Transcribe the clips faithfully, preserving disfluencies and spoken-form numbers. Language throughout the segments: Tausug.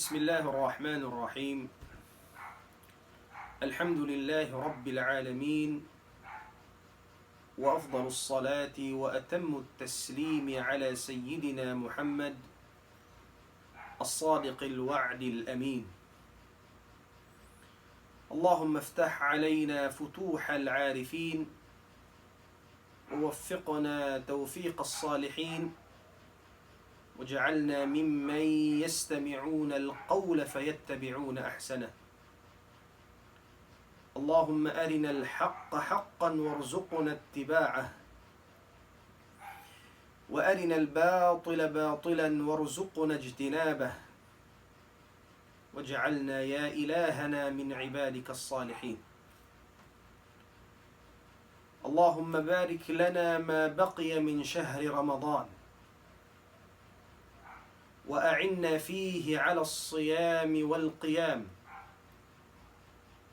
بسم الله الرحمن الرحيم. الحمد لله رب العالمين، وأفضل الصلاة وأتم التسليم على سيدنا محمد الصادق الوعد الأمين. اللهم افتح علينا فتوح العارفين، ووفقنا توفيق الصالحين، واجعلنا ممن يستمعون القول فيتبعون أحسنه. اللهم أرنا الحق حقا وارزقنا اتباعه، وأرنا الباطل باطلا وارزقنا اجتنابه، واجعلنا يا إلهنا من عبادك الصالحين. اللهم بارك لنا ما بقي من شهر رمضان، وأعنا فيه على الصيام والقيام،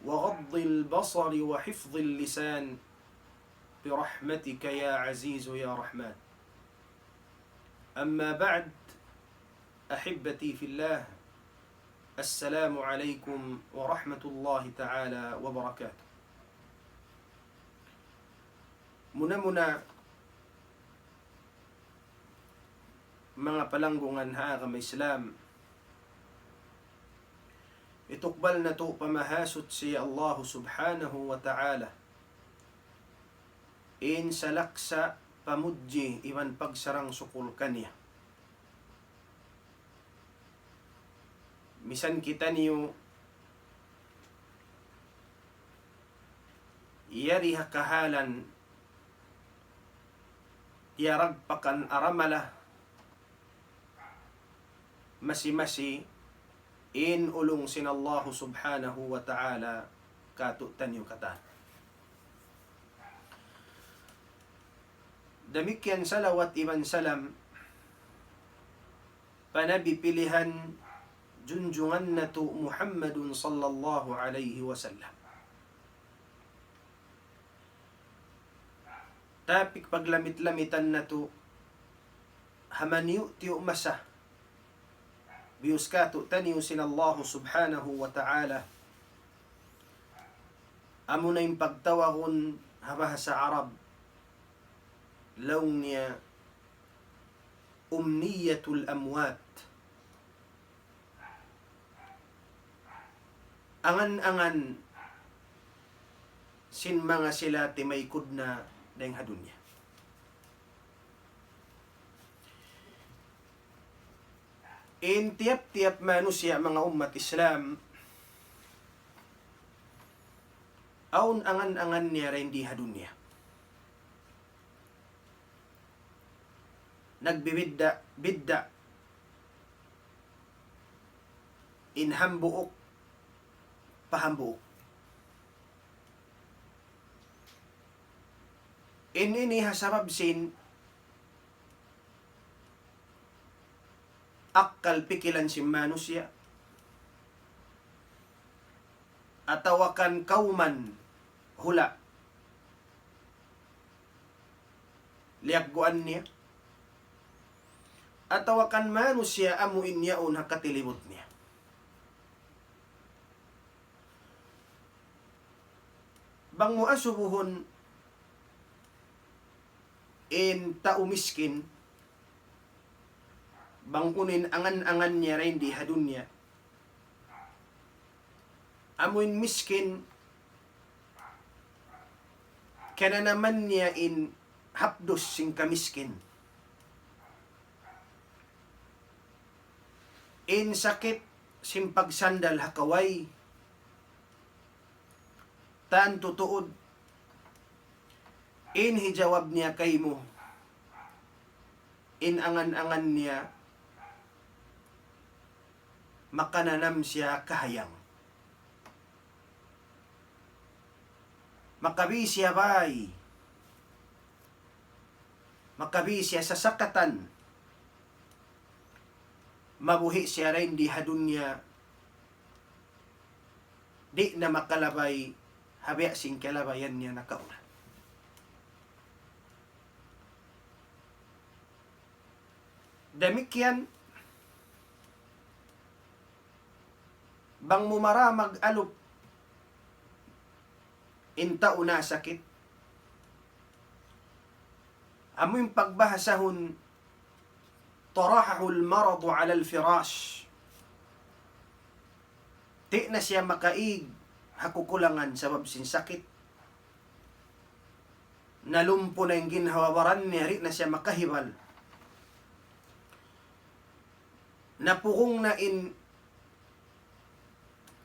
وغض البصر وحفظ اللسان، برحمتك يا عزيز يا رحمن. أما بعد، أحبتي في الله، السلام عليكم ورحمة الله تعالى وبركاته. Muna-muna, manga palanggungan ha agama Islam, itukbal natu' pa Mahasuchi Allah Subhanahu wa Ta'ala in salaksa' pamudji iban pagsarang-sukul kaniya. Misan kitaniyu yari ha kahalan iyaragpakan aramala, masi-masi in ulung sin Allahu Subhanahu wa Ta'ala kātu'niyu katan. Damikkiyan salawat iban salam pa Nabi pilihan junjungan natu' Muhammadun sallallahu alayhi wasallam. Tapik paglamit-lamitan natu' ha maniyu'-tiyu' masa, biyus kātu'niyu sin Allahu Subhanahu wa Ta'ala, amuna in pagtawagun ha bahasa Arab, laung niya أمنية الأموات. Angan-angan sin manga sila timaykud na dayn ha dunya. In tiyap-tiyap manusiya', manga ummat Islam, awn angan-angan niya dayn di ha dunya. Nagbibidda'-bidda' in hambuuk pa hambuuk. In ini ha sabab sin akkal pikilan sin manusiya', atawa kan kawman hula' liyagguan niya, atawa kan manusiya' amu in yaun ha katilibut niya. Bang mu asubuhun in tau miskin, bang unu in angan-angan niya dayn di ha dunya. Amu in miskin, kananaman niya in hapdus sin kamiskin. In sakit sin pagsandal ha kaway, tantu tuud in hijawab niya kaymu, in angan-angan niya makananam siya kahayang. Makabi siya bay. Makabi siya sasakatan. Mabuhi' siya dayn di ha dunya. Di' na makalabay ha biya' sin kalabayan niya nakauna. Damikkiyan Bang mu mara mag-alup in tau nasakit, amu in pagbahasahun طرحه المرض على الفراش. Di' na siya makaig ha kukulangan sabab sin sakit. Nalumpu na in ginhawa-baran niya, di' na siya makahibal. Napurung na in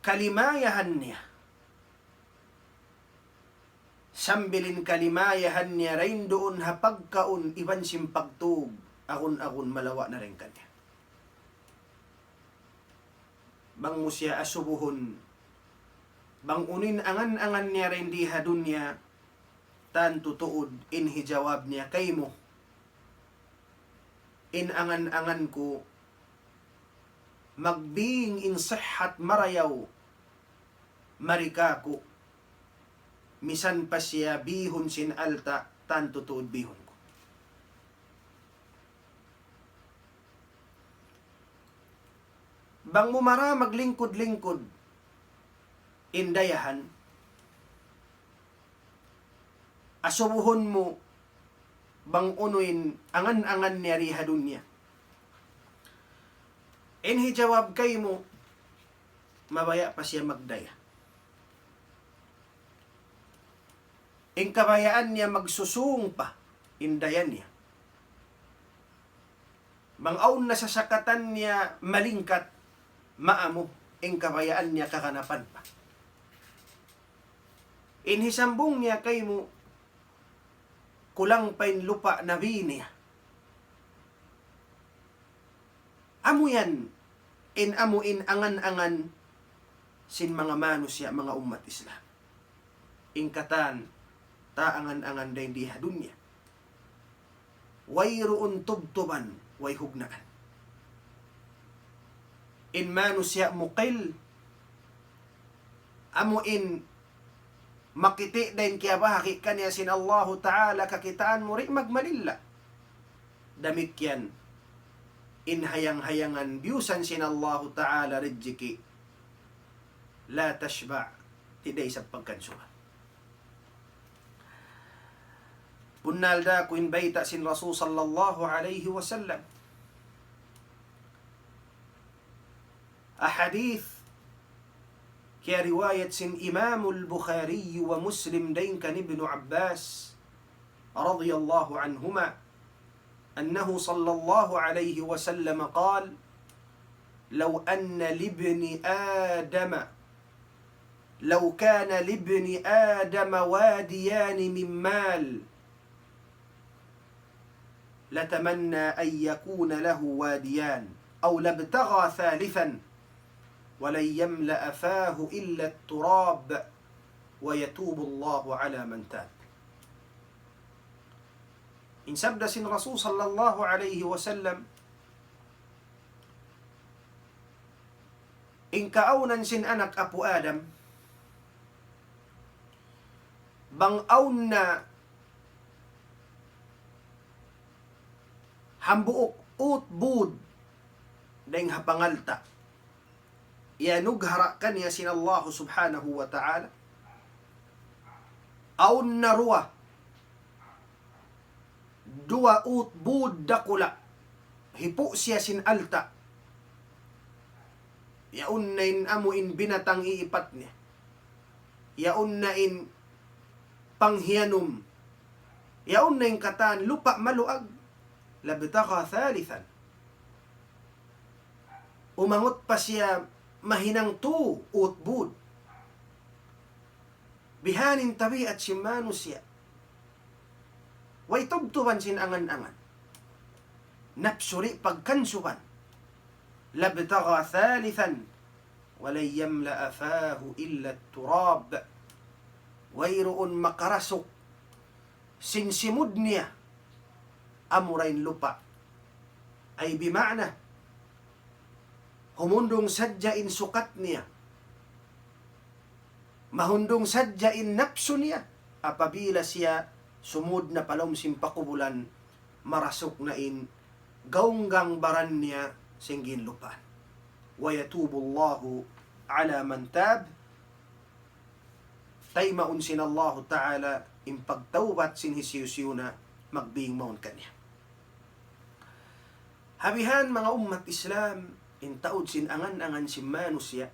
kalimayahan niya. Sambil in kalimayahan niya dayn duun ha pagkaun iban sin pagtug, agun-agun malawa' na dayn kaniya. Bang mu siya asubuhun, bang unu in angan-angan niya dayn di ha dunya, tantu tuud in hijawab niya kaymu, in angan-angan ku, magbing in sihat marayaw mari kāku', misan pa siya bihun sin alta', tantu tuud bihun ku. Bang mu mara maglingkud-lingkud in dayahan, asubuhun mu bang unu in angan-angan niya di ha dunya. In hijawab kaymu, mabaya' pa siya magdaya. In kabayaan niya magsusūng pa in daya niya. Bang awn na sasakatan niya malingkat, maamu, in kabayaan niya kaganapan pa. In hisambung niya kaymu, kulang pa in lupa' nabi niya. Amu yan, in amu in angan-angan sin manga manusiya', manga ummat Islam. In katan, ta angan-angan dayn di ha dunya. Wayruun tubtuban, way hugnaan. In manusiya' mukil, amu in makiti' dayn kiyabahagi' kaniya sin Allahu Ta'ala kakitaan mu di' magmalilla. Damikkiyan in hayang-hayangan biyusan sin Allahu Ta'ala rijiki', la tashba', di' da isab pagkansuban. Bunnal da ku in bayta' sin Rasul sallallahu alayhi wasallam. Ahadith kiyariwayat sin Imamul Bukhari wa Muslim dayn kan Ibnu Abbas radiyallahu anhuma, أنه صلى الله عليه وسلم قال: لو أن لابن آدم، لو كان لابن آدم واديان من مال، لتمنى أن يكون له واديان، أو لابتغى ثالثا، ولن يملأ فاه إلا التراب، ويتوب الله على من تاب. In sabda sin Rasul sallallahu alayhi wasallam, in kaawnan sin anak apu' Adam, bang awn na hambuuk ut bud dayn ha pangalta' iyanughara' kaniya sin Allahu Subhanahu wa Ta'ala. Awn na duwa, duwa ut bud dakula', hipu' siya sin alta'. Yaun na in amu in binatang iipat niya. Yaun na in panghiyanum. Yaun na in katan lupa' maluag. لابتغى ثالثا. Umangut pa siya mahinang tū ut bud. Biha'n in tabiat sin manusiya'. Way tubtuban sin angan-angan. Napsu di' pagkansuban. لابتغى ثالثا ولن يملأ فاه إلا التراب. Wayruun makarasuk sin simud niya amura in lupa'. Ay bima'na, humundung sadja in sukat niya, mahundung sadja in napsu niya, apabila siya sumud na pa lawm sin pakubulan, marasuk na in gaunggang baran niya sin ginlupaan. ويتوب الله على من تاب. Taymaun sin Allahu Ta'ala in pagtawbat sin hisiyu-siyu na magbing mawn kaniya. Ha bihan manga ummat Islam, in taud sin angan-angan sin manusiya',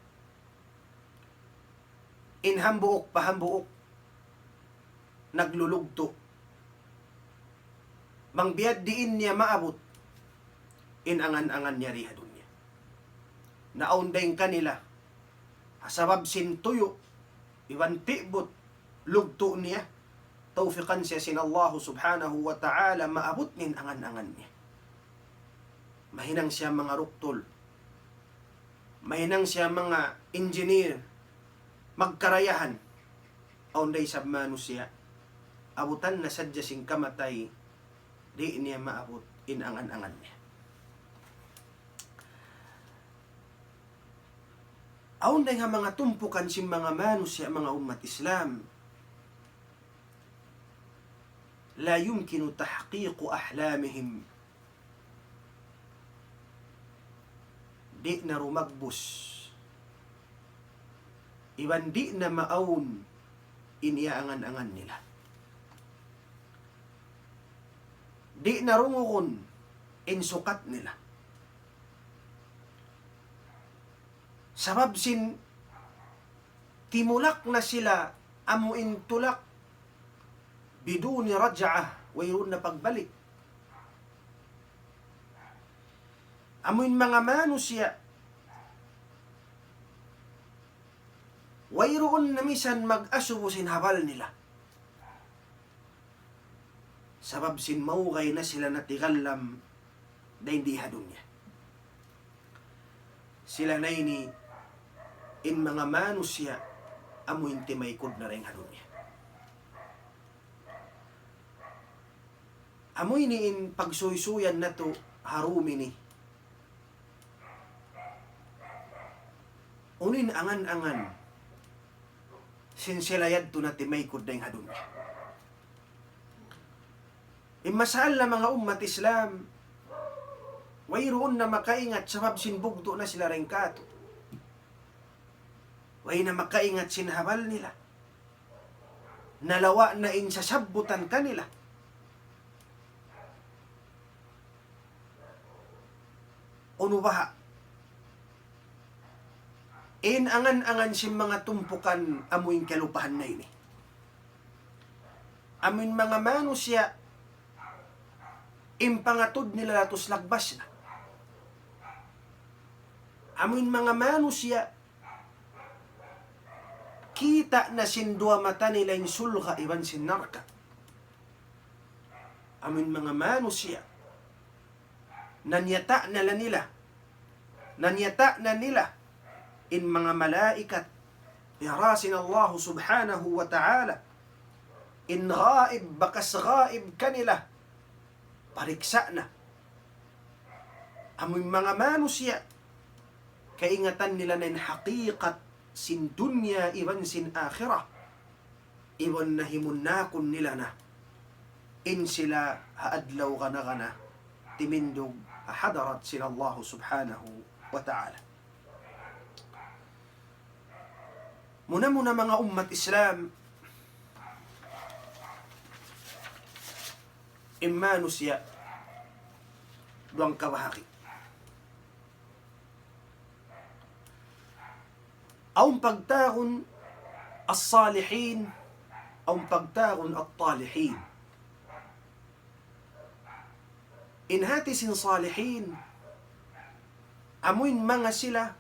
in hambuuk pa hambuuk naglulugtu'. Bang biya' diin niya maabut in angan-angan niya di ha dunya. Na awn dayn kanila, ha sabab sin tuyu', iban pi'but, lugtu' niya, tawfiqan siya sin Allahu Subhanahu wa Ta'ala, maabut niya in angan-angan niya. Mahinang siya manga duktul, mahinang siya manga engineer, magkarayahan. Awn da isab manusiya', abutan na sadja sin kamatay, di' niya maabut in angan-angan niya. Awn da ha manga tumpukan sin manga manusiya', manga ummat Islam, لا يمكن تحقيق أحلامهم. Di' na rumagbus, iban di' na maawn in iyaangan-angan nila. Di' na rungugun in sukat nila. Sabab sin timulak na sila amu in tulak بدون رجعة, wayruun na pagbalik. Amu in manga manusiya', wayruun na misan mag-asubu sin habal nila. Sabab sin maugay na sila natigallam dayn di ha dunya. Sila na ini in manga manusiya' amu in timaykud na dayn ha dunya. Amu ini in pagsuysuyan natu' ha dum ini. Unu in angan-angan sin sila yadtu na timaykud dayn ha dunya. In masalah manga ummat Islam, wayruun na makaingat sabab sin bugtu' na sila dayn kātu'. Way na makaingat sin habal nila. Nalawa' na in sasabbutan kanila. Unu baha'? In angan-angan sin manga tumpukan amu in kalupahan na ini. Amu in manga manusiya', in pangatud nila datus lagbas na. Amu in manga manusiya', kita' na sin duwa mata nila in surga' iban sin narka'. Amu in manga manusiya', nanyata' na la nila, nanyata' na nila in manga malaikat, piyara sin Allahu Subhanahu wa Ta'ala, in gaib, bakas gaib kanila, pariksa' na. Amu in manga manusiya', kaingatan nila na in hakikat sin dunya iban sin akhirat. Iban na himunnakun nila na in sila ha adlaw gana-gana timindug ha hadarat sin Allahu Subhanahu wa Ta'ala. Muna-muna manga ummat Islam, in manusiya' duwang kabahagi'. Awn pagtawagun as-salihin, awn pagtawagun at-talihin. In hati sin salihin, amu in manga sila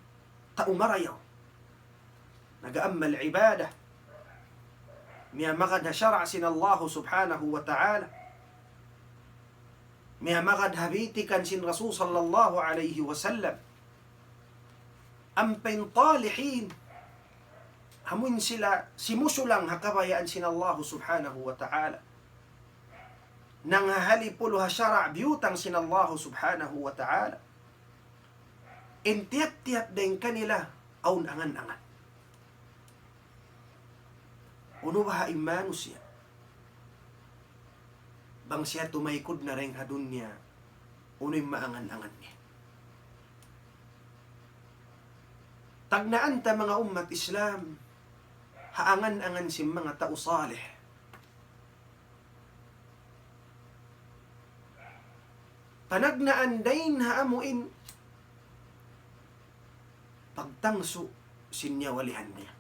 tau marayaw. Nag-aamal ibadah. Miyamagad ha sara' sin Allahu Subhanahu wa Ta'ala. Miyamagad ha bitikan sin Rasul sallallahu alayhi wasallam. Ampa in talihin, amu in sila simusulang ha kabayaan sin Allahu Subhanahu wa Ta'ala. Nanghahali pulu ha sara' biyutang sin Allahu Subhanahu wa Ta'ala. In tiyap-tiyap dayn kanila awn angan-angan. Unu baha' in manusiya'? Bang siya tumaykud na dayn ha dunya, unu in maangan-angan niya? Tagnaan ta manga ummat Islam, ha angan-angan sin manga tau salih. Panagnaan dayn ha amu in pagtangsu sin nyawalihan niya.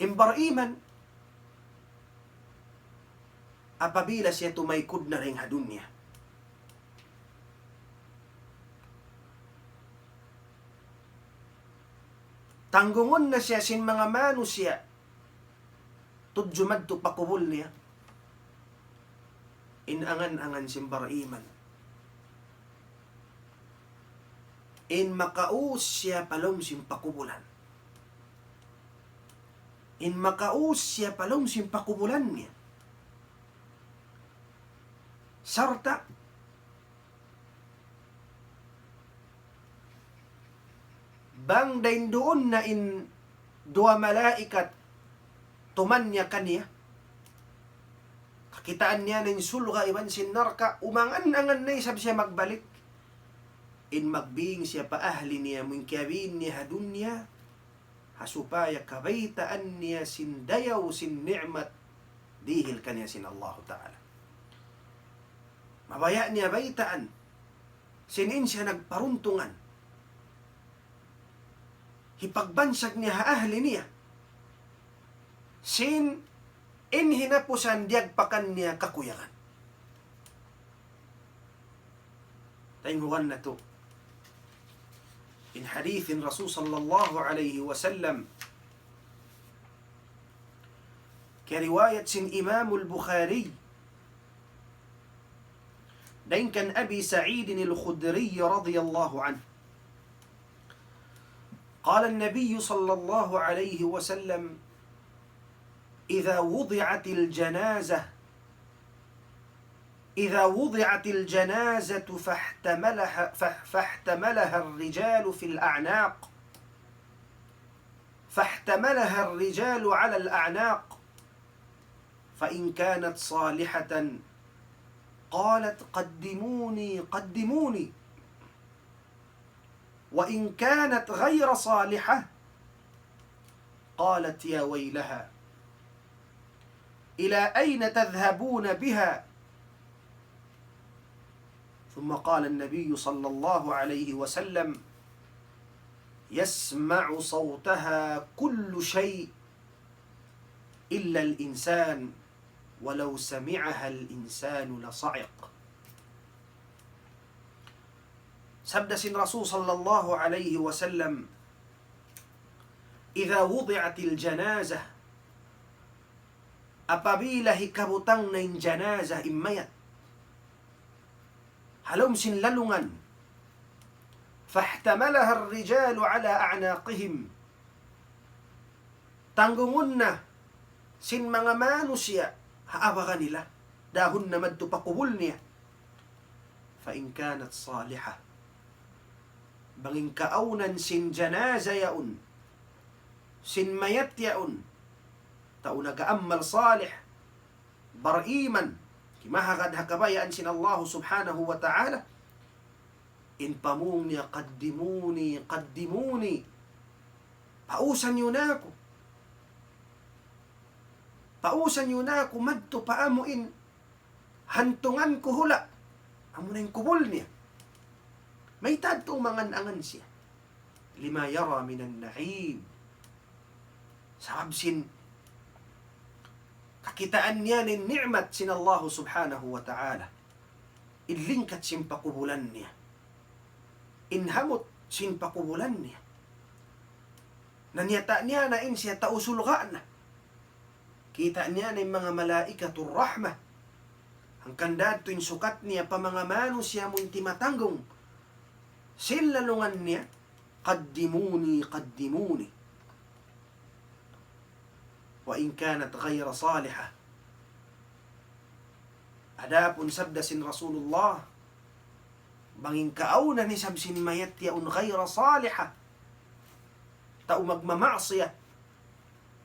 In bariman, apabila siya tumaykud na dayn ha dunya, tanggungun na siya sin manga manusiya' tudju madtu pa kubul niya. In angan-angan sin bariman, in makaus siya pa lawm sin pakubulan. In makaus siya pa lawm sin pakubulan niya. Sarta' bang dayn duun na in duwa malaikat tumanya kaniya, kakitaan niya na in surga' iban sin narka', umangan-angan na isab siya magbalik. In magbing siya pa ahli niya, amu in kiyabin niya ha dunya, ha supaya kabaytaan niya sin dayaw sin ni'mat dihil kaniya sin Allahu Ta'ala. Mabaya' niya baytaan sin in siya nagparuntungan. Hipagbansag niya ha ahli niya sin in hinapusan diyagpakan niya kakuyagan. Tayngugan natu' in hadith in Rasul sallallahu alayhi wasallam. Kiyariwayat sin Imam al-Bukhari dayn kan Abi Sa'id al-Khudri radiyallahu anhu. قال النبي صلى الله عليه وسلم: إذا وضعت الجنازة، إذا وضعت الجنازة فاحتملها، فاح-، فاحتملها الرجال في الأعناق، فاحتملها الرجال على الأعناق، فإن كانت صالحة قالت: قدموني، قدموني، وإن كانت غير صالحة قالت: يا ويلها، إلى أين تذهبون بها؟ ثم قال النبي صلى الله عليه وسلم: يسمع صوتها كل شيء إلا الإنسان، ولو سمعها الإنسان لصعق. Sabda sin Rasul sallallahu alayhi wasallam, إذا وضعت الجنازة, apabila hikabutang na in janazah, in mayat, ha lawm sin lalungan, فاحتملها الرجال على أعناقهم, tanggungun na sin manga manusiya' ha abaga nila, dahun na madtu pa kubul niya. فإن كانت صالحة, bang in kaawnan sin janaza yaun, sin mayat yaun, tau nag-aamal salih, bariman, kimahagad ha kabayaan sin Allah subhanahu wa ta'ala, in pamung niya, قدموني، قدموني. Pausan niyu na aku. Pausan niyu na aku madtu pa amu in hantungan ku hula'. Amu na in kubul niya. Mayta' tuud mangan-angan siya. لما يرى من النعيم. Sabab sin kakitaan niya in ni'mat sin Allah subhanahu wa ta'ala. In lingkat sin pakubulan niya. In hamut sin pakubulan niya. Na niyata' niya na in siya tau surga' na. Kita' niya na in manga malaikatur rahmah. Hangkan daadtu in sukat niya pa manga manusiya' amu in timatanggung sin lalungan niya, قدموني، قدموني. وإن كانت غير صالحة. Adapun sabda sin Rasulullah, bang in kaawnan isab sin mayat yaun غير صالحة, tau magmamaksiyat,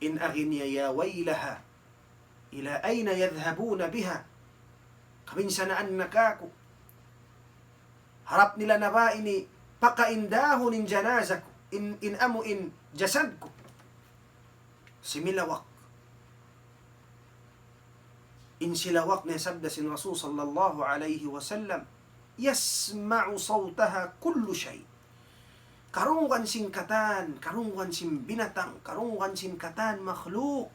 in agi niya, يا ويلها، إلى أين يذهبون بها؟ Kabinsanaan na kāku'. Harap nila na ba ini pakain dahun in janaza ku, in, in amu in jasad ku. Similawak. In silawak niya, sabda sin Rasul sallallahu alayhi wasallam, يسمع صوتها كل شيء. Karungugan sin katan, karungugan sin binatang, karungugan sin katan makhluk.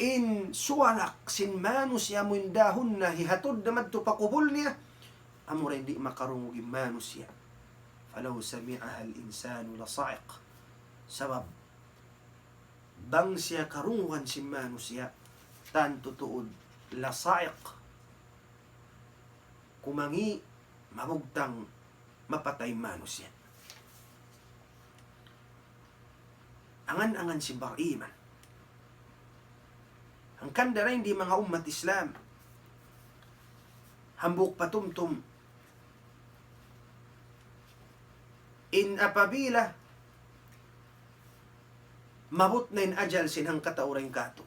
In suwalak sin manusiya' amu in dahun na hihatud na madtu pa kubul niya, amura in di' makarungug in manusiya'. فلو سمعها الإنسان لصعق. Sabab bang siya karungugan sin manusiya', tantu tuud, لصعق. Kumangi', mabugtang, mapatay manusiya'. Angan-angan sin bariman. Hangkan dayn di manga ummat Islam, hambuuk patumtum, in apabila maabut na in ajal sin hangkatau dayn kātu',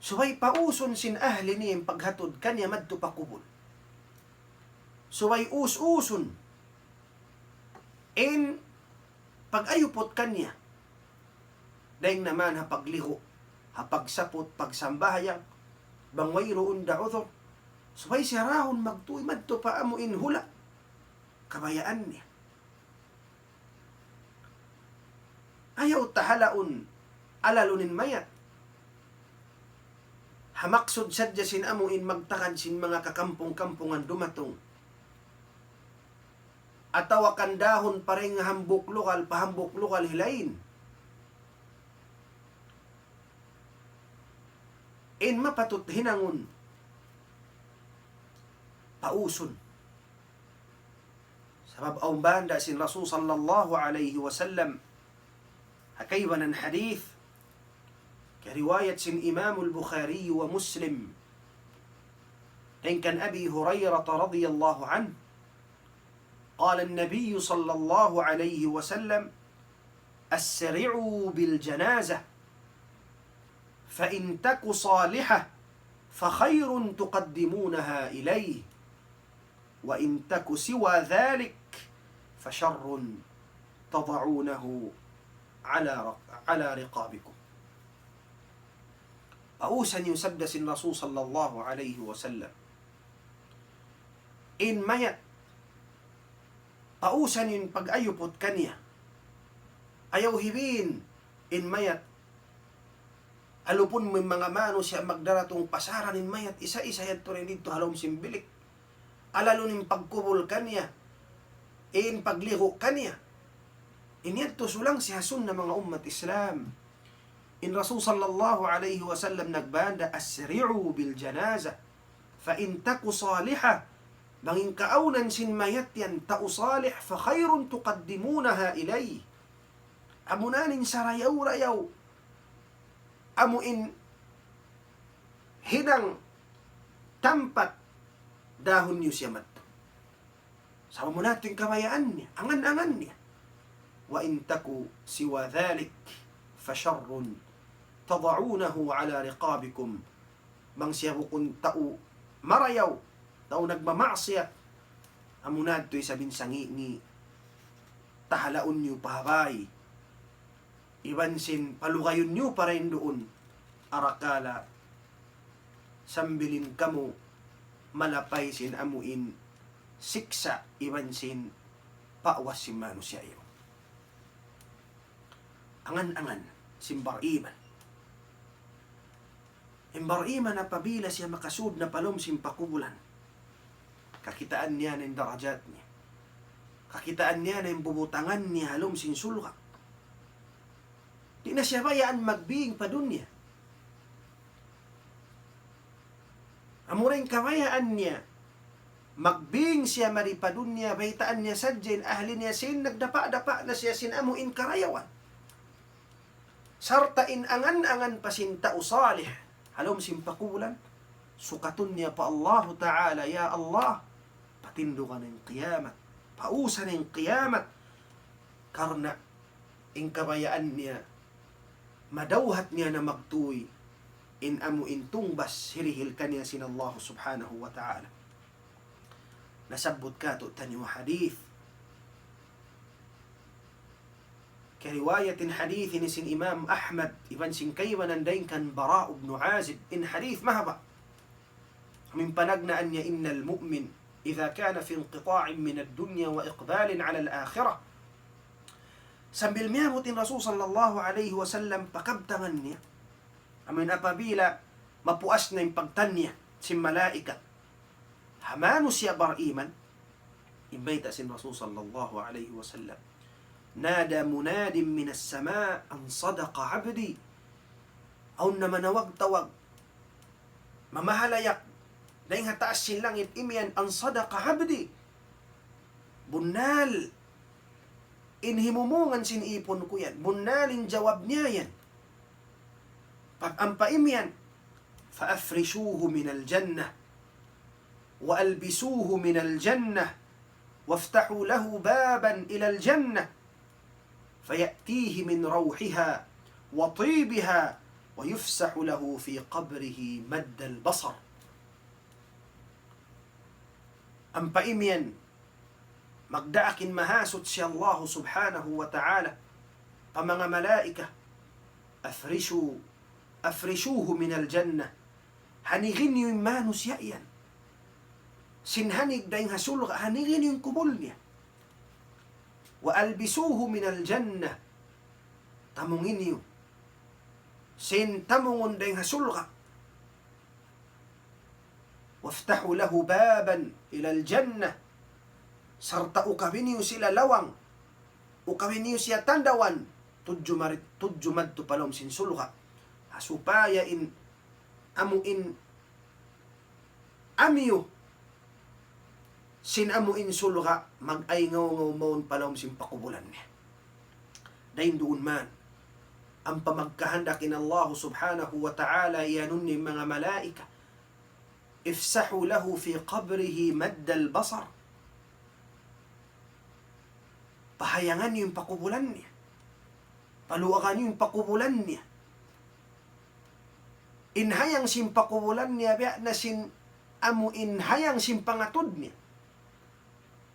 subay pausun sin ahli niya in paghatud kaniya madtu pa kubul. Subay us-usun in pag-ayuput kaniya. Dayn naman ha pagligu', ha pagsaput, pagsambahayang, bang wayruun da udhur. Subay siya dahun magtuy madtu pa amu in hula'. Kabayaan niya. Ayaw ta halaun alalun in mayat. Ha maksud sadja sin amu in magtagad sin manga kakampung-kampungan dumatung. Atawa kan dahun pa dayn ha hambuuk lugal, pa hambuuk lugal hilain. In mapatut hinangun, pausun. Sabab awn banda sin Rasul sallallahu alayhi wasallam, ha kaibanan hadith, kariwayat sin Imam al-Bukhari wa Muslim, dayn kan Abi Hurairah radiyallahu anhu, قال النبي صلى الله عليه وسلم: أسرعوا بالجنازة، فإن تك صالحة فخير تقدمونها إليه، وإن تك سوى ذلك فشر تضعونه على رق-، على رقابكم. Pausa niyu, sabda sin Rasul sallallahu alayhi wasallam, in mayat, pausa niyu in pag-ayuput kaniya. Ayaw hibiin in mayat. Alupun mu in manga manusiya' magdaratung, pasaran in mayat isa-isa yadtu dayn didtu ha lawm sin bilik. Alalun in pagkubul kaniya, in pagligu' kaniya. In yadtu sulang siya sunna manga ummat Islam. In Rasul sallallahu alayhi wasallam nagbanda, أسرعوا بالجنازة، فإن تك صالحة. Bang in kaawnan sin mayat yan tau salih, فخير تقدمونها إليه. Amuna in sarayaw-rayaw, amu in hinang tampat dahun niyu siya madtu. Sabab amuna yadtu in kabayaan niya, angan-angan niya. وإن تك سوى ذلك فشر تضعونه على رقابكم. Bang siya bukun tau marayaw, tau nagmamaksiyat, amuna yadtu isab in sangi'-ngi', tahalaun niyu pa bay, iban sin palugayun niyu pa dayn duun, arakala' sambil in kamu malapay sin amu in siksa' iban sin pawas sin manusiya' yaun. Angan-angan sin bariman. In bariman apabila siya makasud na pa lawm sin pakubulan, kakitaan niya na in darajat niya. Kakitaan niya na in bubutangan niya ha lawm sin surga'. Di' na siya bayaan magbing pa dunya. Amura in kabayaan niya, magbing siya mari pa dunya, baytaan niya sadja in ahli niya sin nagdapa'-dapa' na siya sin amu in karayawan. Sarta' in angan-angan pa sin tau salih ha lawm sin pakubulan, sukatun niya pa Allahu Ta'ala, "Ya Allah, patindugan in kiyamat, pausan in kiyamat." Karna' in kabayaan niya, madawhat niya na magtuy in amu in tungbas hirihil kaniya sin Allah Subhanahu wa Ta'ala. nasabbut kātu'niyu hadith. Kariwayat in hadith ini sin Imam Ahmad, iban sin kaibanan dayn kan Bara ibn Azib, in hadith mahaba'. Amu in panagnaan niya, إن المؤمن إذا كان في انقطاع من الدنيا وإقبال على الآخرة. Sambil miyabut in Rasul sallallahu alayhi wasallam pa kabtangan niya, amu in apabila mapuas na in pagtan niya sin malaikat ha manusiya' bariman, in bayta' sin Rasul sallallahu alayhi wasallam, نادى مناد من السماء أن صدق عبدي. Awn na manawag-tawag, mamahalayak dayn ha taas sin langit, imiyan, أن صدق عبدي. Bunnal in himumungan sin ipun ku yan. Bunnal in jawab niya yan. Pag-ampa imiyan, فأفرشوه من الجنة وألبسوه من الجنة وافتحوا له بابا إلى الجنة فيأتيه من روحها وطيبها ويفسح له في قبره مد البصر. Ampa imiyan, magdaak in mahasuchi Allahu subhanahu wa ta'ala pa manga malaikat, أفرشوا، أفرشوه من الجنة. Hanigi niyu in manusiya' yan sin hanig dayn ha surga', hanigi niyu in kubul niya. وألبسوه من الجنة. Tamungi niyu sin tamungun dayn ha surga'. وافتحوا له بابا إلى الجنة. Sarta' ukawi niyu sila lawang, ukawi niyu siya tandawan, tudju mari-, tudju madtu pa lawm sin surga'. Ha supaya in, amu in, amiyu sin amu in surga' mag-ayngaw-ngaw mawn pa lawm sin pakubulan niya. Dayn duun man, ampa magkahandak in Allahu subhanahu wa ta'ala, iyanun niya in manga malaikat, افسحوا له في قبره مد البصر. Pahayangan niyu in pakubulan niya. Paluagan niyu in pakubulan niya. In hayang sin pakubulan niya, biya' na sin amu in hayang sin pangatud niya.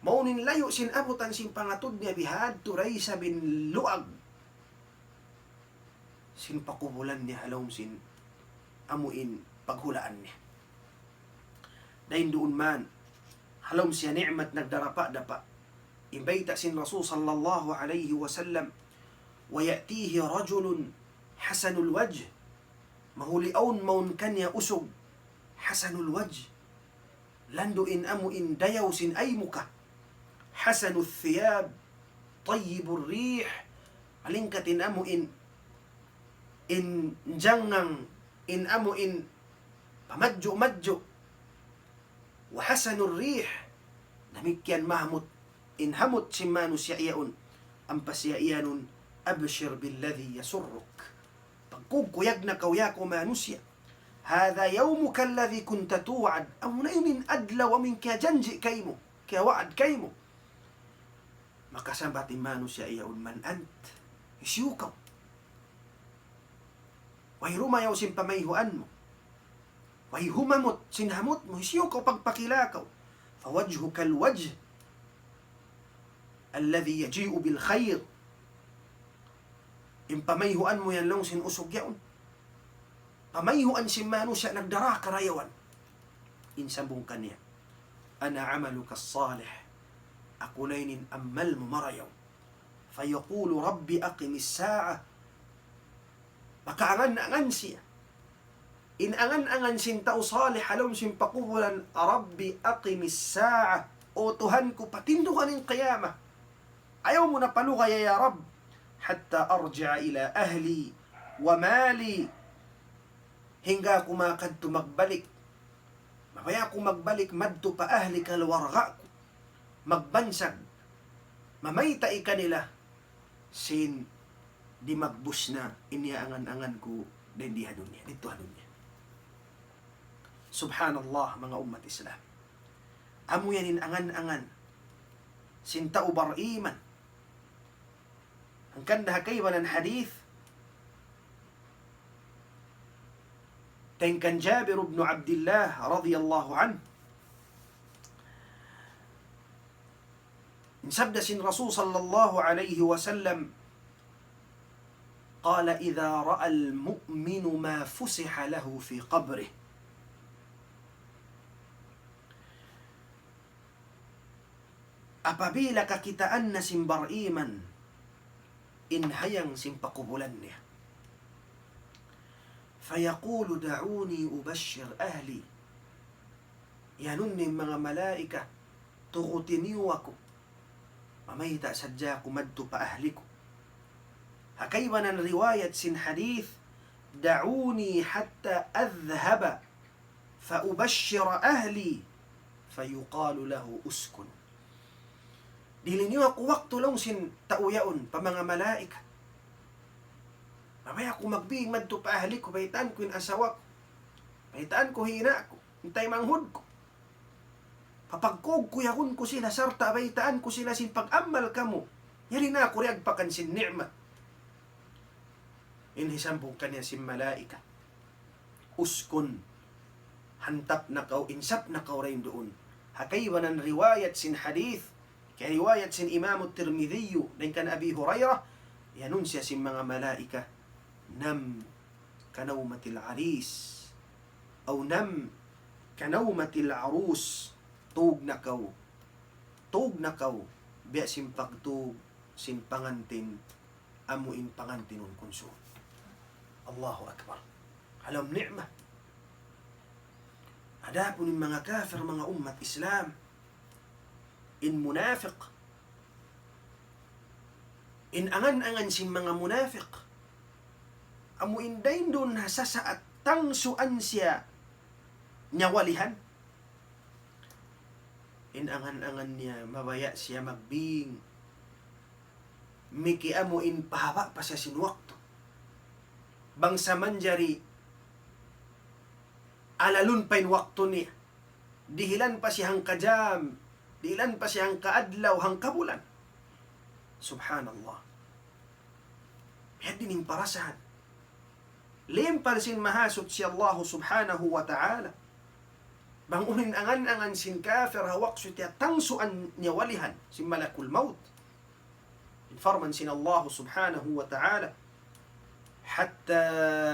Mawn in layu' sin abutan sin pangatud niya, bihadtu da isab in luag sin pakubulan niya ha lawm sin amu in paghulaan niya. Dayn duun man, ha lawm siya ni'mat nagdarapa-dapa. In bayta' sin Rasul sallallahu alayhi wasallam, ويأتيه رجل حسن الوجه. Mahuli awn mawn kaniya usug, حسن الوجه. Landu' in amu in dayaw sin aymuka. حسن الثياب، طيب الريح. Malingkat in amu in, in jangngang, in amu in pamadju'-madju'. وحسن الريح. Damikkiyan mahamut in hamut sin manusiya' yaun. Ampa siya iyanun, أبشر بالذي يسرك. Pagkuyag na kaw ya kaw manusiya'. هذا يومك الذي كنت توعد. Amu na ini in adlaw amu in kiyajanji' kaymu, kiyawa'ad kaymu. Makasabat in manusiya' yaun, من أنت؟ Hisiyu kaw? Way rumayaw sin pamayhuan mu. Way humamut sin hamut mu. Hisiyu kaw, pagpakila kaw. فوجهك الوجه الذي يجيء بالخير. In pamayhuan mu yan laung sin usug yaun. Pamayhuan sin manusiya' nagdara karayawan. In sambung kaniya, أنا عملك الصالح. Aku na ini in amal mu marayaw. فيقول رب أقم الساعة. Makaangan-angan siya. In angan-angan sin tau salih ha lawm sin pakubulan, رب أقم الساعة. O Tuhan ku, patindugan in qiyamah. Ayaw mu na palugaya, ya Rabb. حتى أرجع إلى أهلي ومالي. Hangga aku makadtu magbalik. Mabaya' aku magbalik madtu pa ahli kaluwarga ku. Magbansag. Mamayta' kanila sin di' magbus na in iyaangan-angan ku dayn di ha dunya, didtu ha dunya. Subhanallah, manga ummat Islam. Amu yan in angan-angan sin tau bariman. Hangkan da ha kaibanan hadith, dayn kan Jabir ibn Abdillah radiyallahu anhu. Sabda sin Rasul sallallahu alayhi wasallam, قال: إذا رأى المؤمن ما فسح له في قبره. Apabila kakitaan na sin bariman in hayang sin pakubulan niya. فيقول: دعوني أبشر أهلي. Iyanun niya in manga malaikat, tuguti niyu aku. Mamayta' sadja aku madtu pa ahli ku. Ha kaibanan riwayat sin hadith, دعوني حتى أذهب فأبشر أهلي فيقال له اسكن. Dihili niyu aku waktu laung sin tau yaun pa manga malaikat. Mabaya' aku magbing madtu pa ahli ku, baytaan ku in asawa ku. Baytaan ku in ina' ku, in taymanghud ku. Papagkug ku yaun ku sila sarta' baytaan ku sila sin pag-amal kamu. Yari na aku diyagpakan sin ni'mat. In hisambung kaniya sin malaikat, اسكن, hantap na kaw, insap na kaw dayn duun. Ha kaibanan riwayat sin hadith, kay riwayat sin Imam Tirmidhi, dayn kan Abi Hurairah, iyanun siya sin manga malaikat, نم كنومة العريس أو نم كنومة العروس. Tug na kaw. Tug na kaw. Biya' sin pagtug sin pangantin, amu in pangantinun kunsud. Allahu Akbar. Ha lawm ni'mat. Adapun in manga kafir, manga ummat Islam, in munafiq, in angan-angan sin manga munafiq, amu in dayn duun ha sasaat tangsuan siya nyawalihan. In angan-angan niya mabaya' siya magbing. Miki amu in pahaba' pa siya sin waktu. Bang sa manjari alalun pa in waktu niya. Dihilan pa siya hangka jam. Dihilan pa siya hangka adlaw, hangka bulan. Subhanallah. Biya' diin in parasahan. Limpal sin Mahasuchi Allah Subhanahu wa Ta'ala. Bang unu in angan-angan sin kafir ha waktu tiyatangsuan nyawalihan sin malakul maut. In parman sin Allah Subhanahu wa Ta'ala, حتى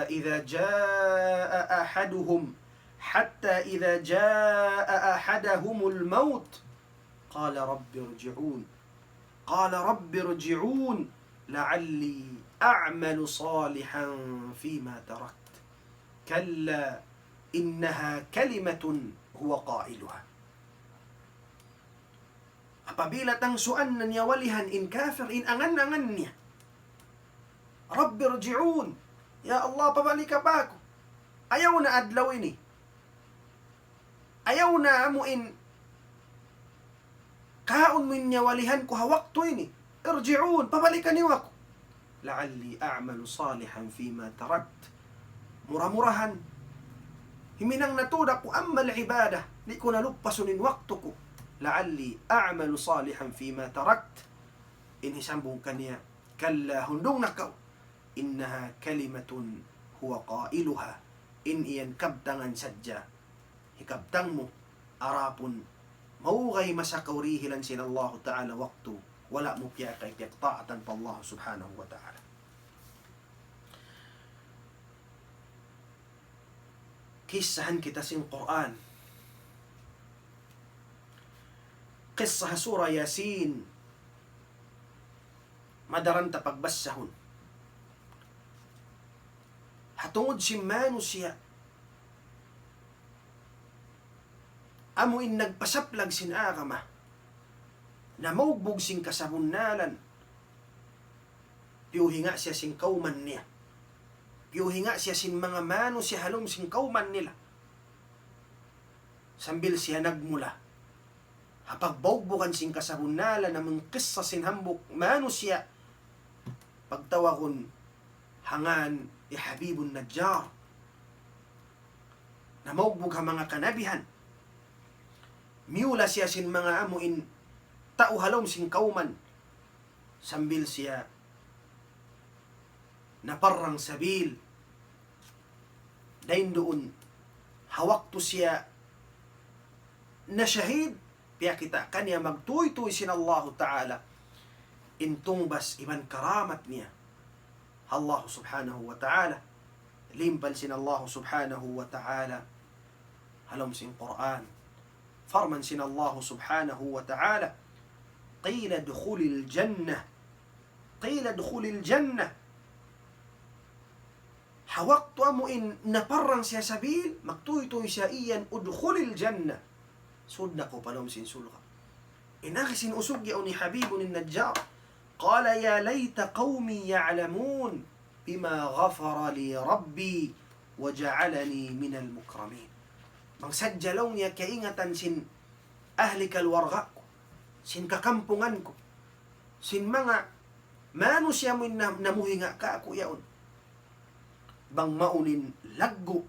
إذا جاء أحدهم، حتى إذا جاء أحدهم الموت قال رب ارجعون. قال رب ارجعون لعلي أعمل صالحا فيما تركت. كلا إنها كلمة هو قائلها. Apabila tangsuan na nyawalihan in kafir, in angan-angan niya, رب ارجعون. Ya Allah, pabalika pa aku. Ayaw na adlaw ini. Ayaw na amu in kaun mu in nyawalihan ku ha waktu ini. ارجعون, pabalika niyu aku. لعلي أعمل صالحا فيما تركت. Mura-murahan, himinang na tuud aku amal ibadah, di' ku na lupasun in waktu ku. لعلي أعمل صالحا فيما تركت. In hisambung kaniya, كلا, hundung na kaw. إنها كلمة هو قائلها. In yan kabtangan sadja hikabtang mu, adapun maugay masa kaw dihilan sin Allahu Ta'ala waktu, wala' mu piyakay piyagtaatan pa Allah Subhanahu wa Ta'ala. Kissahan kita sin Qur'an. Kissa ha Surah Yasin. Madaran ta pagbassahun. Ha tungud sin manusiya' amu in nagpasaplag sin agama, namaugbug sin kasabunnalan, piyuhinga' siya sin kawman niya, piyuhinga' siya sin manga manusiya' ha lawm sin kawman nila, sambil siya nagmula ha pagbaugbugan sin kasabunnalan, amu in kissa sin hambuuk manusiya' pagtawagun ha ngan hi Habibun Najjar. Namaugbug ha manga kanabihan. Miyula siya sin manga amu in tau ha lawm sin kawman. Sambil siya naparrang sabil. Dayn duun, ha waktu siya nashahid, Piyakita' kaniya magtuytuy sin Allahu Ta'ala in tungbas iban karamat niya. Allahu Subhanahu wa Ta'ala. Limpal sin Allahu Subhanahu wa Ta'ala ha lawm sin Qur'an. Parman sin Allahu Subhanahu wa Ta'ala, قيل ادخل الجنة. قيل ادخل الجنة. Ha waktu amu in naparrang siya sabil, magtuytuy siya iyan, ادخل الجنة. Sud na kaw pa lawm sin surga'. In agi sin usug yaun hi Habibun Najjar. قال يا ليت قومي يعلمون بما غفر لي ربي وجعلني من المكرمين. Bang sadja laung niya kaingatan sin ahli kaluwarga ku, sin kakampungan ku, sin manga manusiya' amu in nam-, namuhinga' kāku' yaun. Bang mawn in laggu'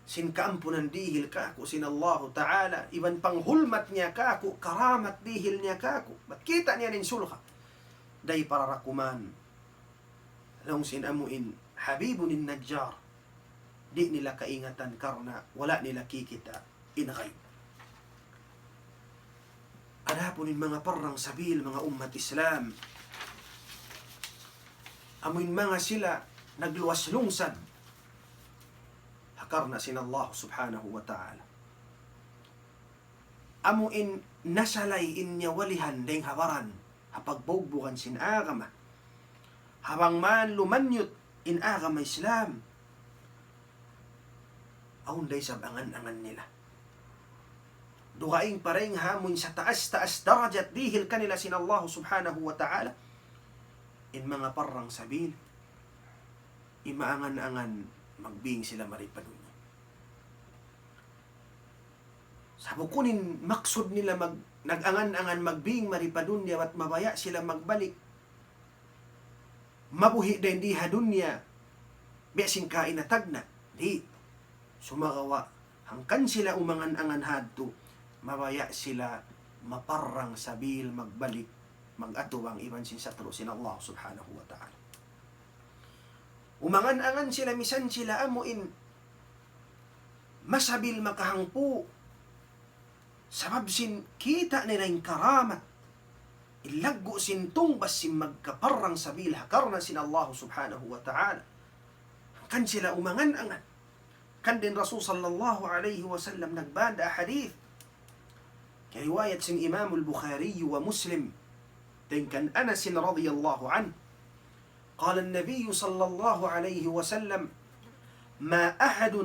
sin kaampunan dihil kāku' sin Allahu Ta'ala, iban panghulmat niya kāku', karamat dihil niya kāku'. Bat kita' niya in surga'. Dayn para rakuman. Laung sin amu in Habibun Najjar. Di' nila kaingatan karna' wala' nila kikita' in ghaib. Adapun in manga parrang sabil, manga ummat Islam, amu in manga sila nagluwas lungsad ha karna' sin Allah Subhanahu wa Ta'ala. Amu in nasalay in nyawalihan dayng ha baran, ha pagbugbugan sin agama. Ha bang man lumanyut in agama Islam, awn da isab angan-angan nila. Dugaing pa dayng ha amu in sataas-taas darajat dihil kanila sin Allah Subhanahu wa Ta'ala, in manga parrang sabil, imaangan-angan magbing sila mari pa dunya. Sa' bukun in maksud nila mag-, nag-angan-angan magbing mari pa dunya, bat mabaya' sila magbalik mabuhi' dayn di ha dunya, biya' sin kaina tagna'. Di'. Sumagawa', hangkan sila umangan-angan hadtu, mabaya' sila maparrang sabil magbalik, mag-atubang iban sin satru' sin Allah Subhanahu wa Ta'ala. Umangan-angan sila, misan sila amu in masabil makahangpu'. Sabab sin kita' nila in karamat. In laggu' sin tungbas sin magkaparrang sabil ha karna' sin Allah Subhanahu wa Ta'ala. Hangkan sila umangan-angan. Hangkan in Rasul sallallahu alayhi wasallam nagbanda' hadith. Kariwayat sin Imam al-Bukhari wa Muslim. Dayn kan Anas radiyallahu anhu. قال النبي صلى الله عليه وسلم: ما أحد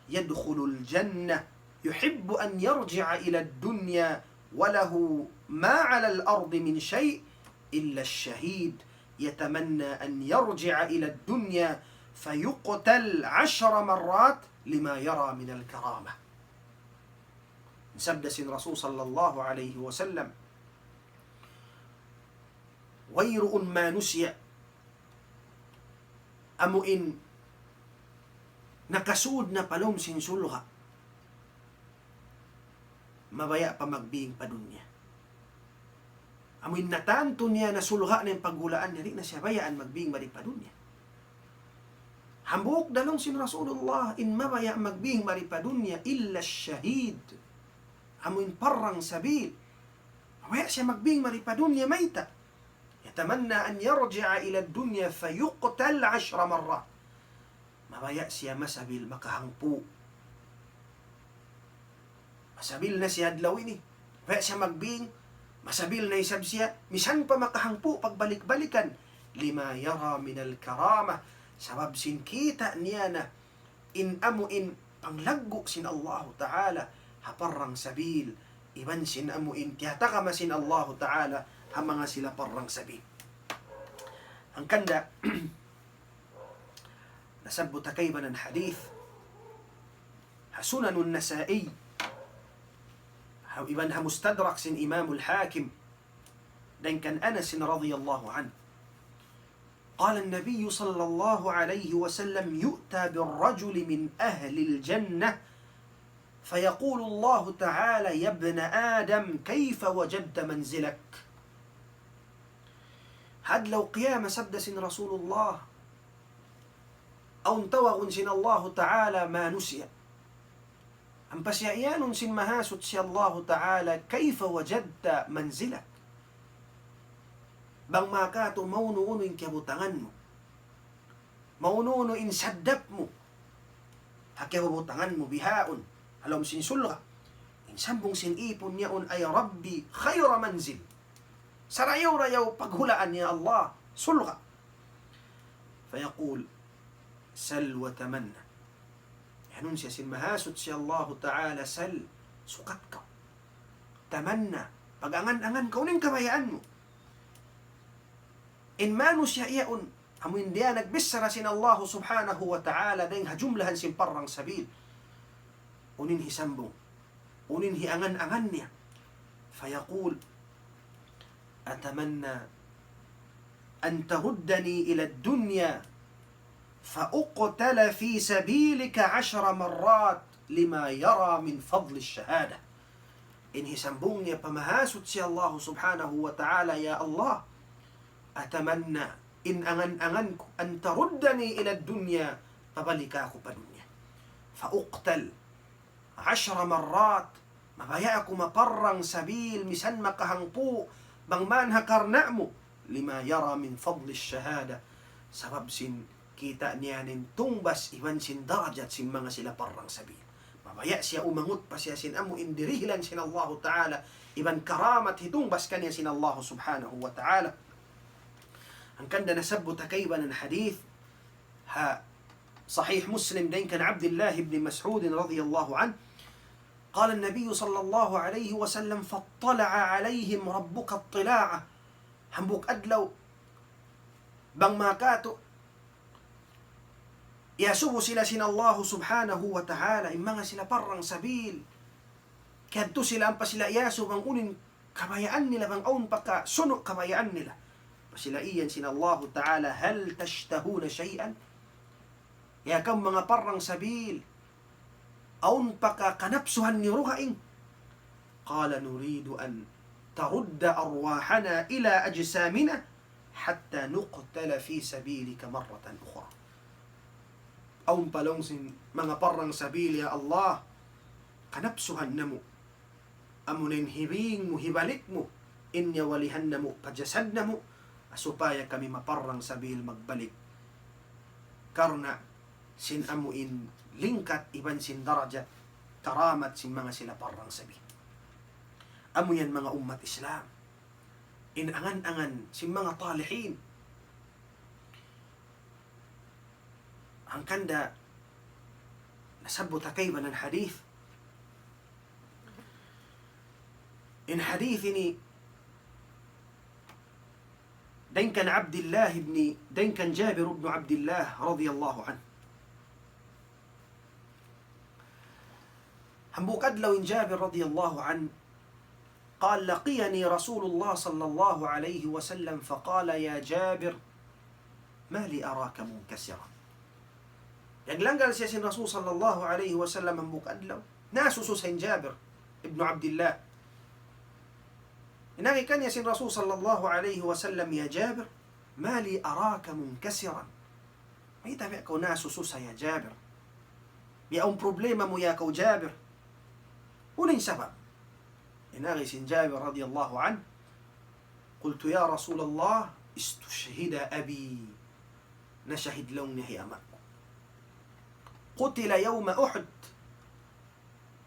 يدخل الجنة يحب أن يرجع إلى الدنيا وله ما على الأرض من شيء إلا الشهيد يتمنى أن يرجع إلى الدنيا فيقتل عشر مرات لما يرى من الكرامة. Sabda sin Rasul sallallahu alayhi wasallam, wayruun manusiya' amu in nakasud na pa lawm sin surga', mabaya' pa magbing pa dunya. Amu in natantu niya na surga' na in paghulaan niya, di' na siya bayaan magbing mari pa dunya. Hambuuk da laung sin Rasulullah, in mabaya' magbing mari pa dunya, إلا الشهيد. Amu in parrang sabil. Mabaya' siya magbing mari pa dunya mayta'. يتمنى أن يرجع إلى الدنيا فيقتل عشر مرات. Mabaya' siya masabil makahangpu'. Masabil na siya adlaw ini. Mabaya' siya magbing, masabil na isab siya, misan pa makahangpu' pagbalik-balikan. لما يرى من الكرامة. Sabab sin kita' niya na in amu in panglaggu' sin Allahu Ta'ala ha parrang sabil, iban sin amu in tiyatagama sin Allahu Ta'ala ha manga sila parrang sabil. Hangkan da, nasabbut ha kaibanan hadith, ha Sunanun Nasa'i, ha, iban ha Mustadrak sin Imamul Hakim, dayn kan Anas radiyallahu anhu. قال النبي صلى الله عليه وسلم: يؤتى بالرجل من أهل الجنة فيقول الله تعالى: يا ابن آدم كيف وجدت منزلك؟ Ha adlaw qiyamah, sabda sin Rasulullah, awn tawagun sin Allahu Ta'ala manusiya'. Ampa siya iyanun sin Mahasuchi Allahu Ta'ala, "Kayfa wajadta manzilak?" Bang makatu maunu-unu in kiyabutangan mu. Maunu-unu in saddap mu. Ha kiyabutangan mu bihaun. Ha lawm sin surga'. In sambung sin ipun niya yaun, "Ay Rabbi, khayra manzil." Sarayaw-rayaw paghulaan, ya Allah, surga'. فيقول: سل وتمنى. Iyanun siya sin Mahasuchi Allahu Ta'ala, "Sal," sukat kaw. "Tamanna," pag-angan-angan kaw, unu in kabayaan mu. In manusiya' yaun, amu in di' nagbichara sin Allahu Subhanahu wa Ta'ala, dayn ha jumlahan sin parrang sabil. Unu in hisambung. Unu in hiangan-angan niya. فيقول: أتمنى أن تردني إلى الدنيا فأقتل في سبيلك عشر مرات لما يرى من فضل الشهادة. In hisambung niya pa Mahasuchi Allahu Subhanahu wa Ta'ala, "Ya Allah, أتمنى, in angan-angan ku, أن تردني إلى الدنيا, pabalik aku pa dunya. فأقتل عشر مرات, mabaya' aku maparrang sabil, misan makahangpu', bang man ha karna' mu, لما يرى من فضل الشهادة, sabab sin kita' niya in tungbas iban sin darajat sin manga sila parrang sabil." Mabaya' siya umangut pa siya sin amu in dirihilan sin Allahu Ta'ala, iban karamat hitungbas kaniya sin Allahu Subhanahu wa Ta'ala. Hangkan da nasabbut ha kaibanan hadith, ha Sahih Muslim, dayn kan Abdullah ibn Mas'ud radiyallahu anhu, قال النبي صلى الله عليه وسلم: فاطلع عليهم ربك اطلاعا. Hambuuk adlaw, bang makatu, iyasubu sila sin Allahu Subhanahu wa Ta'ala, in manga sila parrang sabil. Kiyadtu sila ampa sila iyasubu bang unu in kabayaan nila, bang awn pa kasunu' kabayaan nila. Ampa sila iyan sin Allahu Ta'ala, هل تشتهون شيئا؟ Ya kamu manga parrang sabil, awn pa ka-, kanapsuhan niyu dugaing? قال: نريد أن ترد أرواحنا إلى أجسامنا حتى نقتل في سبيلك مرة أخرى. Awn pa laung sin manga parrang sabil, ya Allah, kanapsuhan namu'. Amuna in hibing mu, hibalik mu in nyawalihan namu' pa jasad namu', supaya kami maparrang sabil magbalik. Karna' sin amu in lingkat iban sin darajat, karamat sin manga sila parrang sabil. Amu yan manga ummat Islam. In angan-angan sin manga talihin. Hangkan da nasabbut ha kaibanan hadith. In hadith ini dayn kan Abdullah ibn, dayn kan Jabir ibn Abdullah radiyallahu anhu. Hambuuk adlaw in Jabir radiyallahu anhu, قال: لقيني رسول الله صلى الله عليه وسلم فقال: يا جابر، ما لي أراك منكسرا؟ Naglanggal siya sin Rasul sallallahu alayhi wasallam hambuuk adlaw. Nasusu sa in Jabir ibn Abdullah. Inagi kaniya sin Rasul sallallahu alayhi wasallam, يا جابر، ما لي أراك منكسرا؟ Mayta' biya' kaw nasusu sa ya Jabir? Biya' awn problema mu ya kaw Jabir? Unu in sabab? Inagi sin Jabir radiyallahu anhu, قلت: يا رسول الله، استشهد أبي. Nashahid laung niya hi ama' ku. قتل يوم أحد.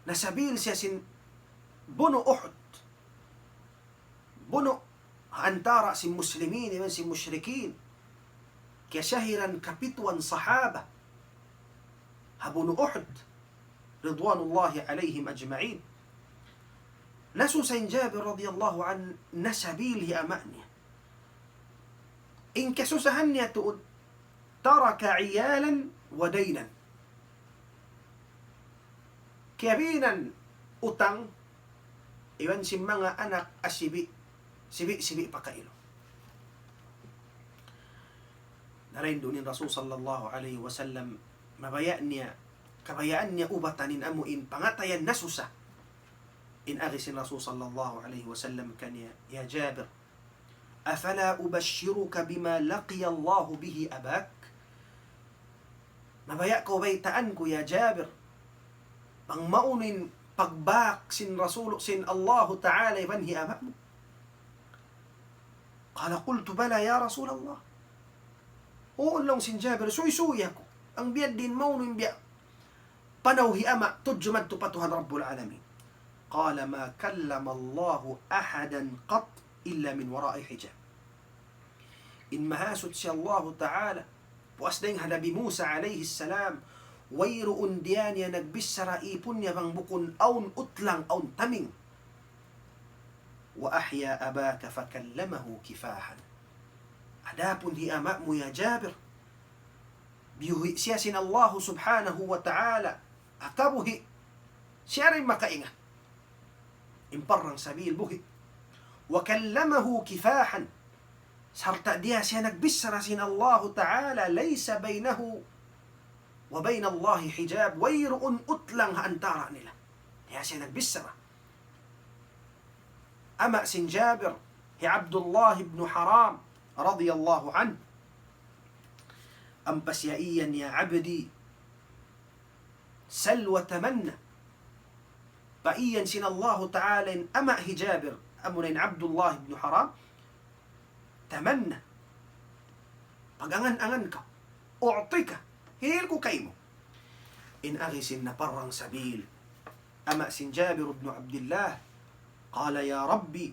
Nasabil siya sin bunu' Uhud. Bunu' ha antara' sin muslimin iban sin mushrikin. Kiyasahiran kapituan sahaba ha bunu' Uhud, ridwanullahi alayhim ajma'in. Nasusu in Jabir radiyallahu anhu, nasabil hi ama' niya. In kasusahan niya tuud, ترك عيالا ودينا. Kiyabinan utang, iban sin manga anak asibi', sibi'-sibi' pa kailu. Naraindu' in Rasul sallallahu alayhi wasallam, mabaya' niya, kabayaan niya ubatan in amu in pangatayan nasusa. Inagi sin Rasul sallallahu alayhi wasallam kaniya, يا جابر، أفلا أبشرك بما لقي الله به أباك؟ Mabaya' kaw baytaan ku, ya Jabir, Bang maunu in pagbak sin Rasul, sin Allahu Ta'ala iban hi ama' mu. قال قلت بلى يا رسول الله. Uu, laung sin Jabir, suysuy aku. Bang biya' diin maunu in biya' panaw hi ama' tudju madtu pa Tuhan Rabbul Alamin. قال ما كلم الله أحدا قط إلا من وراء حجاب. In Mahasuchi Allahu Ta'ala, puas dayng ha Nabi Musa alayhi salam, wayruun diya niya nagbichara ipun niya bang bukun awn utlang, awn taming. وأحيا أباك فكلمه كفاحا. Adapun hi ama' mu ya Jabir, biyuhi' siya sin Allahu Subhanahu wa Ta'ala ha kabuhi', siya da in makaingat. In parrang sabil buhi'. وكلمه كفاحا. Sarta' diya siya nagbichara sin Allahu Ta'ala, ليس بينه وبين الله حجاب. Wayruun utlang ha antara' nila. Diya siya nagbichara. Ama' sin Jabir, hi Abdullah ibn Haram, radiyallahu anhu. Ampa siya iyan, يا عبدي سل وتمنى. Paiyan sin Allahu Ta'ala in ama' hi Jabir, amuna in Abdullah ibn Haram, تمنى. Pag-angan-angan kaw. أعطك. Hihil ku kaymu. In agi sin naparrang sabil, ama' sin Jabir ibn Abdullah, قال يا رب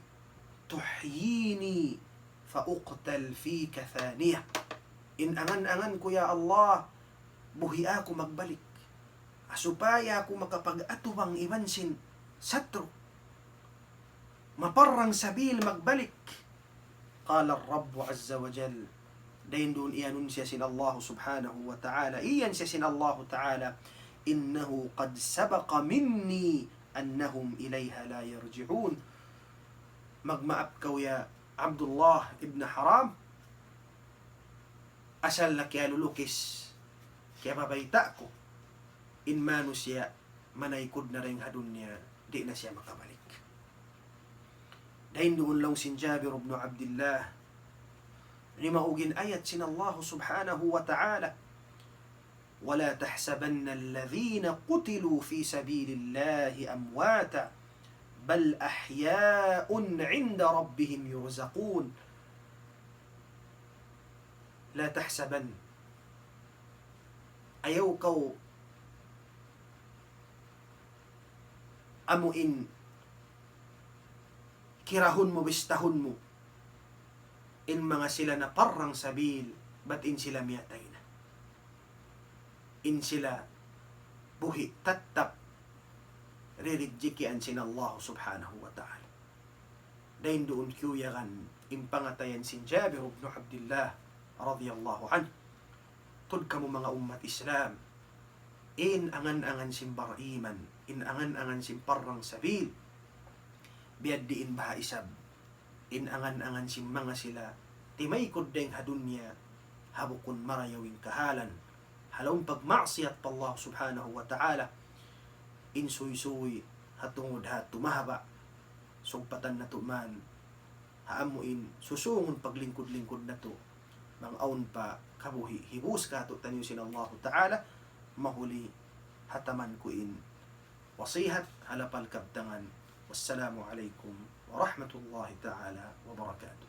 تحييني فأقتل فيك ثانية. In angan-angan ku, ya Allah, buhia aku magbalik. Supaya aku makapag-atubang iban sin satru'. Maparrang sabil magbalik. قال الرب عز وجل. Dayn duun iyanun siya sin Allah Subhanahu wa Ta'ala. Iyan siya sin Allah Ta'ala. إنه قد سبق مني أنهم إليها لا يرجعون. Magmaap kaw ya Abdullah ibn Haram. Asal na kiyalulukis, kiyababayta' ku, in manusiya' manaykud na dayn ha dunya, di' na siya makabalik. Dayn duun laung sin Jabir ibn Abdullah, dimaug in ayat sin Allah Subhanahu wa Ta'ala, ولا تحسبن الذين قتلوا في سبيل الله أمواتا بل أحياء عند ربهم يرزقون. لا تحسبن. Ayaw kaw amu in kirahun mu, bistahun mu in manga sila naparrang sabil, bat in sila miyatay na. In sila buhi' tattap, ririjikian sin Allah Subhanahu wa Ta'ala. Dayn duun kiyuyagan in pangatayan sin Jabir ibn Abdullah radiyallahu anhu. Tuud kamu manga ummat Islam, in angan-angan sin bariman, in angan-angan sin parrang sabil, biya' diin baha' isab in angan-angan sin manga sila timaykud dayng ha dunya ha bukun marayaw in kahalan, ha lawm pagmaksiyat pa Allah Subhanahu wa Ta'ala, in suysuy ha tungud ha tumahaba', sugpatan natu' man ha amu in susūngun paglingkud-lingkud natu', bang awn pa kabuhi' hibus kātu'niyu sin Allahu Ta'ala, mahuli hataman ku in wasihat ha lapal kabtangan. والسلام عليكم ورحمة الله تعالى وبركاته.